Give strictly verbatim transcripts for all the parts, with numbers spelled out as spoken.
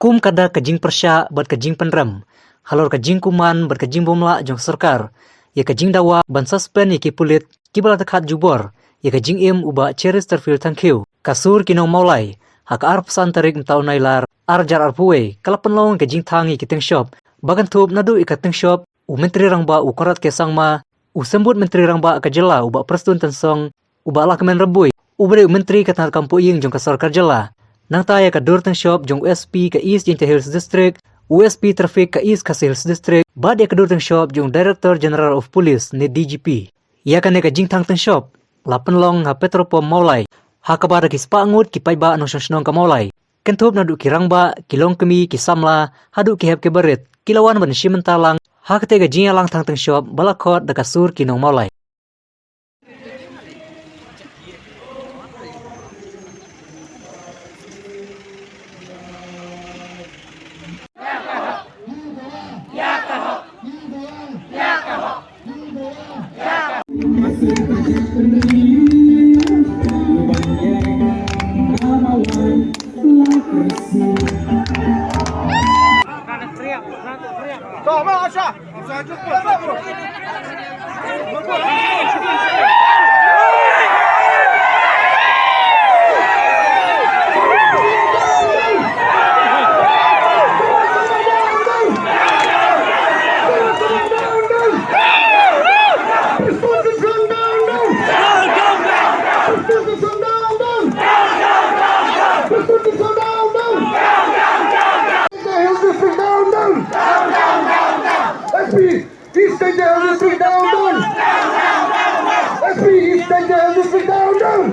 Kum ka dak ka jingpyrshah bad ka jingpynrem halor ka jingkuman bad ka jingbymlah jong ka sorkar ïa ka jingdawa ban suspend ïa ki pulit kiba la tyrkhap jubor ïa ka jingim u Bah Cheristerfield Thangkhiew, ka sur ki nong Mawlai, ha ka arphew san tarik mynta u Nailar ar hajar arphew wei, ka la pynlong ïa ka jingthang ïa ki tyngshop ba kynthup naduh ïa ka tyngshop u Myntri Rangbah u Conrad K Sangma, u Symbud Myntri Rangbah ka jylla u Bah Prestone Tynsong, u Bah Lahkmen Rymbui uba dei u Myntri ka tnad kam pohïing jong ka sorkar jylla. Nangta ïa ka dur tyngshop jong u S P ka East Jaintia Hills District, u S P Traffic ka East Khasi Hills District bad ïa ka dur tyngshop jong u Director General of Police ne D G P. Ïa kane ka jingthang tyngshop la pynlong ha petrol pump Mawlai, ha kaba da ki spah ngut ki paidbah nongshong shnong ka Mawlai, kynthup naduh ki rangbah, ki longkmie, ki samla haduh ki hep ki barit, ki la wan ban shim bynta lang ha katei ka jingïalang thang tyngshop ba la khot da ka sur ki nong Mawlai. S P, East Jaintia Hills District, down, down. S P, East Jaintia Hills District, down, down.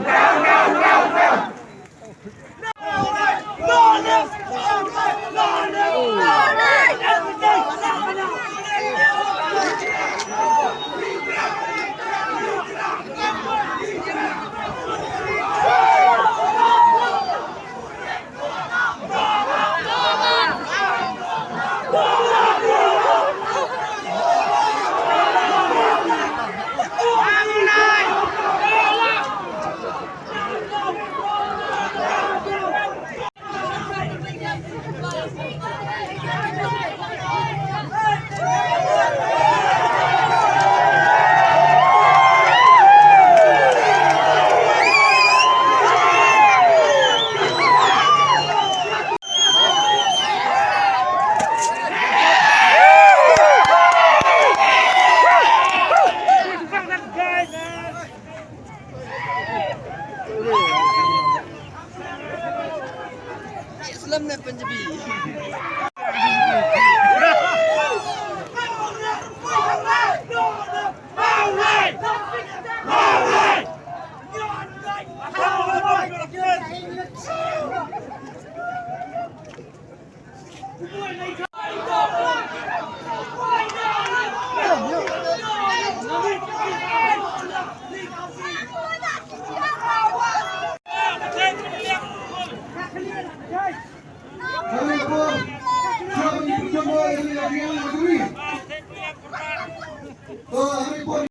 Islam ne Punjabi.